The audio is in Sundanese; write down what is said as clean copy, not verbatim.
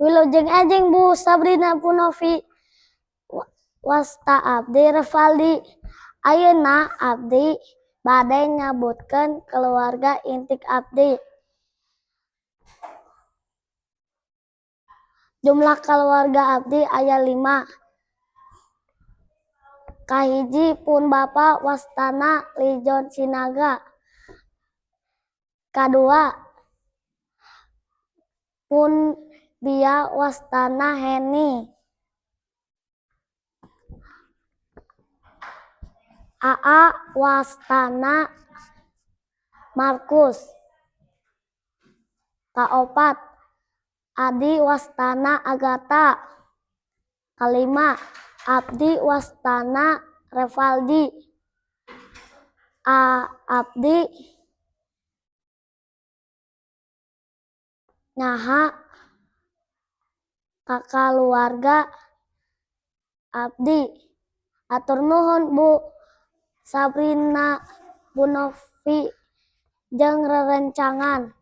Wilujeng enjing Bu Sabrina, Bu Novi. Wasta abdi Revaldi. Ayeuna abdi bade nyebutkeun keluarga inti abdi. Jumlah keluarga abdi aya 5. Kahiji pun bapa wastana Lijon Sinaga. Kadua pun bia wastana Heni. Aa wastana Markus. Kaopat adi wastana Agatha. Kalima abdi wastana Revaldi. Abdi nyaha kakaluarga abdi. Hatur nuhun Bu Sabrina, Bu Novi jeung rerencangan.